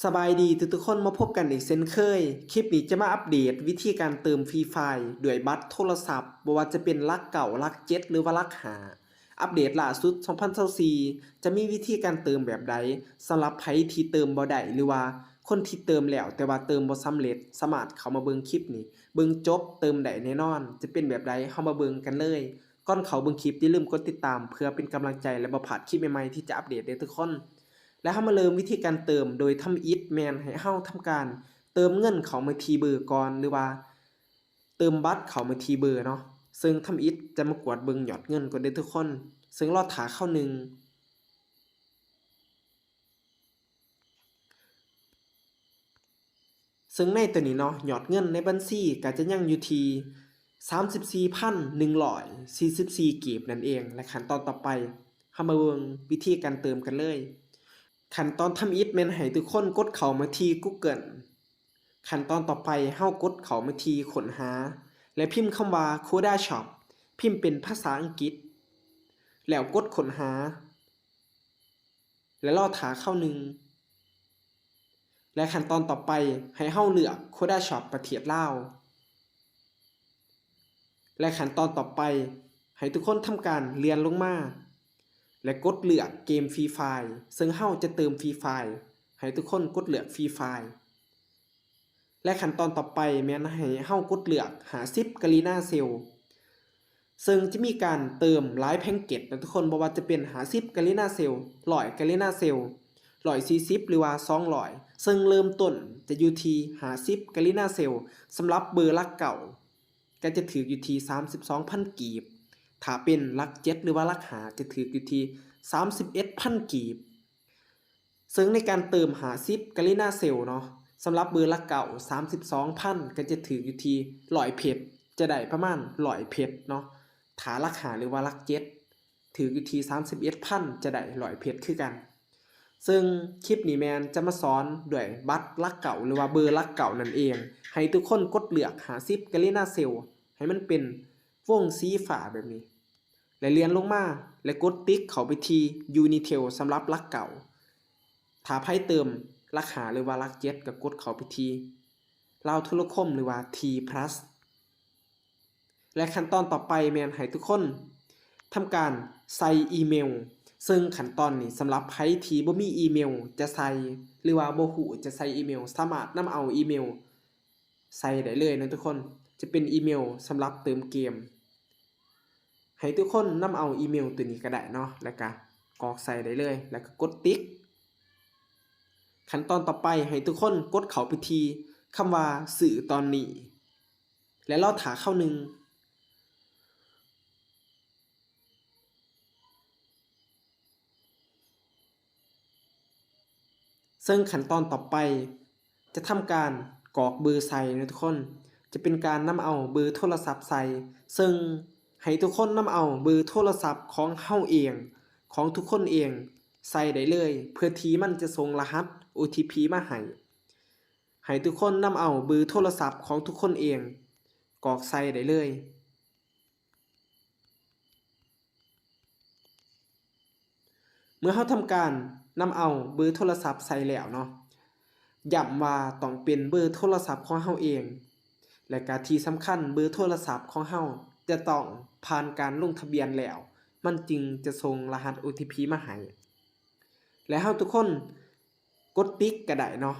ສະບາຍດີທຸກໆຄົນ ມາພົບກັນອີກເຊັ່ນເຄີຍ. ຄລິບນີ້ຈະມາອັບເດດວິທີການເຕີມຟຣີຟາຍດ້ວຍບັດໂທລະສັບ, ບໍ່ວ່າຈະເປັນຫຼັກເກົ້າ, ຫຼັກເຈັດ ຫຼືວ່າຫຼັກຫ້າ. ອັບເດດລ່າສຸດ ສອງພັນຊາວສີ່ ຈະມີວິທີການເຕີມແບບໃດ? ສຳລັບໃຜທີ່ເຕີມບໍ່ໄດ້ ຫຼືວ່າຄົນທີ່ເຕີມແລ້ວແຕ່ວ່າເຕີມບໍ່ສຳເລັດ, ສາມາດເຂົ້າມາເບິ່ງຄລິບນີ້ ເບິ່ງຈົບເຕີມໄດ້ແນ່ນອນ. ຈະເປັນແບບໃດ? ເຮົາມາເບິ່ງກັນເລີຍ. ກ່ອນເຂົ້າເບິ່ງຄລິບ ຢ່າລືມກົດຕິດຕາມ ເພື່ອເປັນກຳລັງໃຈ ແລະ ບໍ່ພາດຄລິບໃໝ່ໆທີ່ຈະອັບເດດເດີທຸກຄົນ. ແລະ ເຮົາມາເລີ່ມວິທີການເຕີມ ໂດຍທຳອິດແມ່ນໃຫ້ເຮົາທຳການເຕີມເງິນເຂົ້າມາທີ່ເບີກ່ອນ ຫຼືວ່າເຕີມບັດເຂົ້າມາທີ່ເບີເນາະ. ເຊິ່ງທຳອິດຈະມາກວດເບິ່ງຍອດເງິນກ່ອນເດີທຸກຄົນ. ເຊິ່ງລໍຖ້າຄາວໜຶ່ງ. ເຊິ່ງໃນໂຕນີ້ເນາະ ຍອດເງິນໃນບັນຊີກໍຈະຍັງຢູ່ທີ່ສາມສິບສີ່ພັນໜຶ່ງຮ້ອຍສີ່ສິບສີ່ກີບນັ້ນເອງ. ແລະ ຂັ້ນຕອນຕໍ່ໄປ ເຮົາມາເບິ່ງວິທີການເຕີມກັນເລີຍ. ຂັ້ນຕອນທຳອິດແມ່ນໃຫ້ທຸກຄົນກົດເຂົ້າມາທີ່ Google. ຂັ້ນຕອນຕໍ່ໄປ ເຮົາກົດເຂົ້າມາທີ່ຄົ້ນຫາ ແລະ ພິມຄຳວ່າ Coda Shop ພິມເປັນພາສາອັງກິດ ແລ້ວກົດຄົ້ນຫາ. ແລະ ລໍຖ້າຄາວໜຶ່ງ. ແລະ ຂັ້ນຕອນຕໍ່ໄປ ໃຫ້ເຮົາເລືອກ Coda Shop ປະເທດລາວ. ແລະ ຂັ້ນຕອນຕໍ່ໄປ ໃຫ້ທຸກຄົນທຳການເລື່ອນລົງມາ ແລະ ກົດເລືອກເກມ Free Fire ເຊິ່ງເຮົາຈະເຕີມ Free Fire. ໃຫ້ທຸກຄົນກົດເລືອກ Free Fire. ແລະ ຂັ້ນຕອນຕໍ່ໄປແມ່ນໃຫ້ເຮົາກົດເລືອກຫ້າສິບ Garena Sale ເຊິ່ງຈະມີການເຕີມຫຼາຍແພັກເກັດນະທຸກຄົນ, ບໍ່ວ່າຈະເປັນຫ້າສິບ Garena Sale, ຮ້ອຍ Garena Sale, ຮ້ອຍສີ່ສິບ ຫຼືວ່າສອງຮ້ອຍ, ເຊິ່ງເລີ່ມຕົ້ນຈະຢູ່ທີ່ຫ້າສິບ Garena Sale ສຳລັບເບີຫຼັກເກົ້າ ກໍຈະຖືກຢູ່ທີ່ສາມສິບສອງພັນກີບ, ຖ້າເປັນຫຼັກເຈັດ ຫຼືວ່າຫຼັກຫ້າ ຈະຖືກຢູ່ທີ່ສາມສິບເອັດພັນກີບ. ເຊິ່ງໃນການເຕີມຫ້າສິບ Garena Sale ເນາະ, ສຳລັບເບີຫຼັກເກົ້າ ສາມສິບສອງພັນ ກໍຈະຖືກຢູ່ທີ່ຮ້ອຍເພັດ, ຈະໄດ້ປະມານຮ້ອຍເພັດເນາະ. ຖ້າຫຼັກຫ້າ ຫຼືວ່າຫຼັກເຈັດ ຖືກຢູ່ທີ່ສາມສິບເອັດພັນ ຈະໄດ້ຮ້ອຍເພັດຄືກັນ. ເຊິ່ງຄລິບນີ້ແມ່ນຈະມາສອນດ້ວຍບັດຫຼັກເກົ້າ ຫຼືວ່າເບີຫຼັກເກົ້ານັ້ນເອງ, ໃຫ້ທຸກຄົນກົດເລືອກຫ້າສິບ Garena Sale ໃຫ້ມັນເປັນວົງສີຟ້າແບບນີ້. ແລະ ເລື່ອນລົງມາ ແລະ ກົດຕິກເຂົ້າໄປທີ່ Unitel ສຳລັບຫຼັກເກົ້າ. ຖ້າໃຜເຕີມຫຼັກຫ້າ ຫຼືວ່າຫຼັກເຈັດ ກໍກົດເຂົ້າໄປທີ່ລາວໂທລະຄົມ ຫຼືວ່າ T Plus. ແລະ ຂັ້ນຕອນຕໍ່ໄປແມ່ນໃຫ້ທຸກຄົນທຳການໃສ່ອີເມວ, ເຊິ່ງຂັ້ນຕອນນີ້ສຳລັບໃຜທີ່ບໍ່ມີອີເມວຈະໃສ່ ຫຼືວ່າບໍ່ຮູ້ຈະໃສ່ອີເມວ, ສາມາດນຳເອົາອີເມວ ໃສ່ໄດ້ເລີຍເນາະທຸກຄົນ, ຈະເປັນອີເມວສຳລັບເຕີມເກມ. ໃຫ້ທຸກຄົນນຳເອົາອີເມວຕົວນີ້ກໍໄດ້ເນາະ, ແລ້ວກະກອກໃສ່ໄດ້ເລີຍ, ແລ້ວກະກົດຕິກ. ຂັ້ນຕອນຕໍ່ໄປໃຫ້ທຸກຄົນກົດເຂົ້າໄປທີ່ຄຳວ່າຊື້ຕອນນີ້ ແລະ ລໍຖ້າຄາວໜຶ່ງ. ເຊິ່ງຂັ້ນຕອນຕໍ່ໄປຈະທຳການກອກເບີໃສ່ເນາະທຸກຄົນ, ຈະເປັນການນຳເອົາເບີໂທລະສັບໃສ່, ເຊິ່ງໃຫ້ທຸກຄົນນຳເອົາເບີໂທລະສັບຂອງເຮົາເອງ, ຂອງທຸກຄົນເອງໃສ່ໄດ້ເລີຍ, ເພື່ອທີ່ມັນຈະສົ່ງລະຫັດ ໂອທີພີ ມາໃຫ້. ໃຫ້ທຸກຄົນນຳເອົາເບີໂທລະສັບຂອງທຸກຄົນເອງກອກໃສ່ໄດ້ເລີຍ. ເມື່ອເຮົາທຳການນຳເອົາເບີໂທລະສັບໃສ່ແລ້ວເນາະ, ຢ້ຳວ່າຕ້ອງເປັນເບີໂທລະສັບຂອງເຮົາເອງ, ແລະກະທີ່ສຳຄັນເບີໂທລະສັບຂອງເຮົາຈະຕ້ອງຜ່ານການລົງທະບຽນແລ້ວ, ມັນຈຶ່ງຈະສົ່ງລະຫັດ ໂອທີພີ ມາໃຫ້. ແລະເຮົາທຸກຄົນ ກົດຕິກກໍໄດ້ເນາະ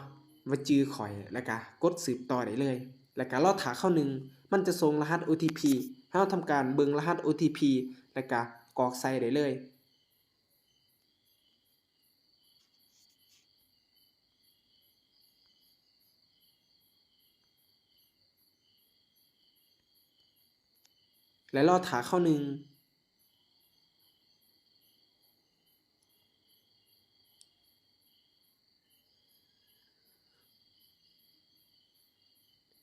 ວ່າຈື່ຂ້ອຍ, ແລ້ວກະກົດສືບຕໍ່ໄດ້ເລີຍ, ແລ້ວກະລໍຖ້າຄາວໜຶ່ງ, ມັນຈະສົ່ງລະຫັດ ໂອທີພີ, ເຮົາທຳການເບິ່ງລະຫັດ ໂອທີພີ ແລ້ວກະກອກໃສ່ໄດ້ເລີຍ. ແລະລໍຖ້າຄາວໜຶ່ງ.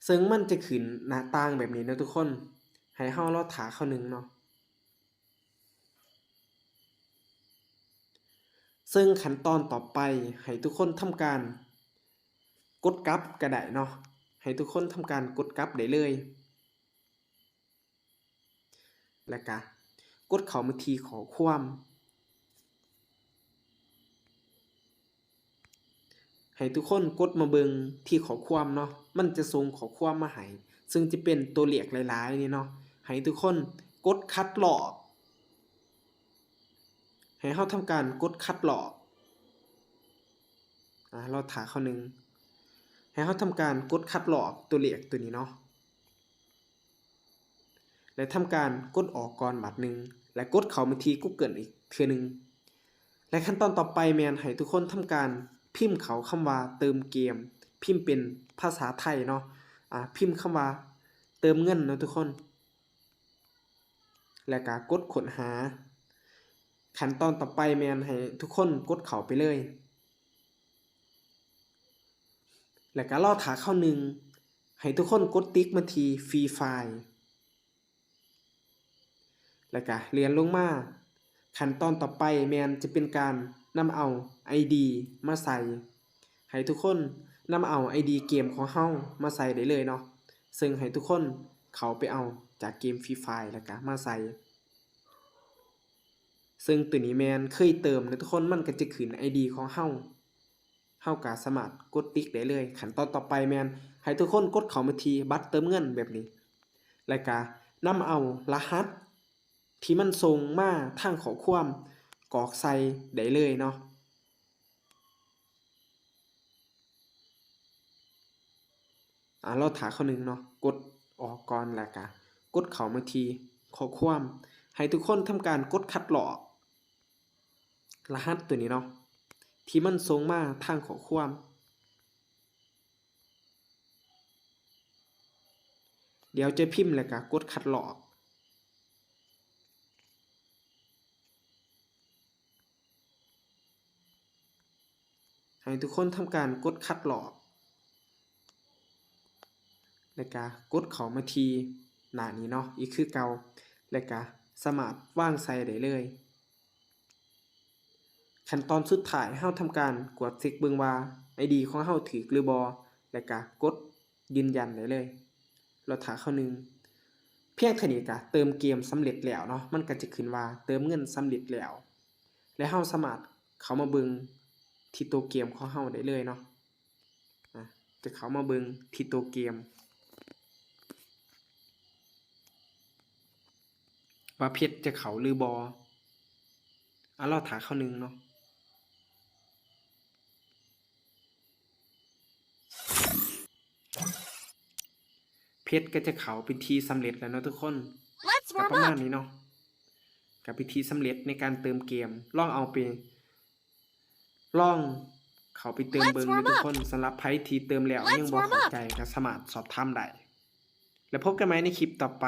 ເຊິ່ງມັນຈະຂຶ້ນໜ້າຕ່າງແບບນີ້ເນາະທຸກຄົນ, ໃຫ້ເຮົາລໍຖ້າຄາວໜຶ່ງເນາະ. ເຊິ່ງຂັ້ນຕອນຕໍ່ໄປໃຫ້ທຸກຄົນທຳການກົດກັບກໍໄດ້ເນາະ, ໃຫ້ທຸກຄົນທຳການກົດກັບໄດ້ເລີຍ. ແລ້ວກະກົດເຂົ້າມາທີ່ຂໍ້ຄວາມ, ໃຫ້ທຸກຄົນກົດມາເບິ່ງທີ່ຂໍ້ຄວາມເນາະ, ມັນຈະສົ່ງຂໍ້ຄວາມມາໃຫ້ ເຊິ່ງຈະເປັນຕົວເລກຫຼາຍໆນີ້ເນາະ. ໃຫ້ທຸກຄົນກົດຄັດລອກ, ໃຫ້ເຮົາທຳການກົດຄັດລອກ. ອາ ລໍຖ້າຄາວໜຶ່ງ. ໃຫ້ເຮົາທຳການກົດຄັດລອກຕົວເລກຕົວນີ້ເນາະ. ແລະ ທຳການກົດອອກກ່ອນບາດໜຶ່ງ ແລະ ກົດເຂົ້າມາທີ່ Google ອີກເທື່ອໜຶ່ງ. ແລະ ຂັ້ນຕອນຕໍ່ໄປແມ່ນໃຫ້ທຸກຄົນທຳການພິມເຂົ້າຄຳວ່າເຕີມເກມ, ພິມເປັນພາສາໄທເນາະ, ອາ ພິມຄຳວ່າເຕີມເງິນເນາະທຸກຄົນ, ແລະ ກະກົດຄົ້ນຫາ. ຂັ້ນຕອນຕໍ່ໄປແມ່ນໃຫ້ທຸກຄົນກົດເຂົ້າໄປເລີຍ. ແລ້ວກະລໍຖ້າຄາວໜຶ່ງ, ໃຫ້ທຸກຄົນກົດຕິກມາທີ່ Free Fire ແລ້ວກະເລື່ອນລົງມາ. ຂັ້ນຕອນຕໍ່ໄປແມ່ນຈະເປັນການນຳເອົາ ID ມາໃສ່. ໃຫ້ທຸກຄົນນຳເອົາ ID ເກມຂອງເຮົາມາໃສ່ໄດ້ເລີຍເນາະ, ເຊິ່ງໃຫ້ທຸກຄົນເຂົ້າໄປເອົາຈາກເກມ Free Fire ແລ້ວກະມາໃສ່. ເຊິ່ງໂຕນີ້ແມ່ນເຄີຍເຕີມເນາະທຸກຄົນ, ມັນກໍຈະຂຶ້ນ ID ຂອງເຮົາ, ເຮົາກໍສາມາດກົດຕິກໄດ້ເລີຍ. ຂັ້ນຕອນຕໍ່ໄປແມ່ນໃຫ້ທຸກຄົນກົດເຂົ້າມາທີ່ບັດເຕີມເງິນແບບນີ້ ແລ້ວກໍນຳເອົາລະຫັດທີ່ມັນສົ່ງມາທາງຂໍ້ຄວາມກອກໃສ່ໄດ້ເລີຍເນາະ. ອາ ລໍຖ້າຄາວໜຶ່ງເນາະ, ກົດອອກກ່ອນ ແລ້ວກະກົດເຂົ້າມາທີ່ຂໍ້ຄວາມ. ໃຫ້ທຸກຄົນທຳການກົດຄັດລອກລະຫັດໂຕນີ້ເນາະ ທີ່ມັນສົ່ງມາທາງຂໍ້ຄວາມ. ດຽວຈະພິມ ແລ້ວກະກົດຄັດລອກ. ໃຫ້ທຸກຄົນທຳການກົດຄັດລອກ ແລ້ວກະກົດເຂົ້າມາທີ່ໜ້ານີ້ເນາະ ອີກຄືເກົ່າ, ແລ້ວກະສາມາດວາງໃສ່ໄດ້ເລີຍ. ຂັ້ນຕອນສຸດທ້າຍ ເຮົາທຳການກວດເຊັກເບິ່ງວ່າ ID ຂອງເຮົາຖືກຫຼືບໍ່ ແລ້ວກະກົດຢືນຢັນໄດ້ເລີຍ. ລໍຖ້າຄາວໜຶ່ງ. ພຽງເທົ່ານີ້ກະເຕີມເກມສຳເລັດແລ້ວເນາະ, ມັນກະຈະຂຶ້ນວ່າເຕີມເງິນສຳເລັດແລ້ວ ແລະ ເຮົາສາມາດເຂົ້າມາເບິ່ງທີ່ໂຕເກມຂອງເຮົາໄດ້ເລີຍເນາະ. ອາ ຈະເຂົ້າມາເບິ່ງທີ່ໂຕເກມ ວ່າເພັດຈະເຂົ້າຫຼືບໍ່. ອາ ລໍຖ້າຄາວໜຶ່ງເນາະ. ເພັດກໍຈະເຂົ້າເປັນທີ່ສຳເລັດແລ້ວເນາະທຸກຄົນ. ກໍປະມານນີ້ເນາະ, ກໍເປັນທີ່ສຳເລັດໃນການເຕີມເກມ. ລອງເອົາໄປ ລອງເຂົ້າໄປເຕີມເບິ່ງເດີທຸກຄົນ. ສຳລັບໃຜທີ່ເຕີມແລ້ວຍັງບໍ່ເຂົ້າໃຈ ກໍສາມາດສອບຖາມໄດ້. ແລ້ວພົບກັນໃໝ່ໃນຄລິບຕໍ່ໄປ.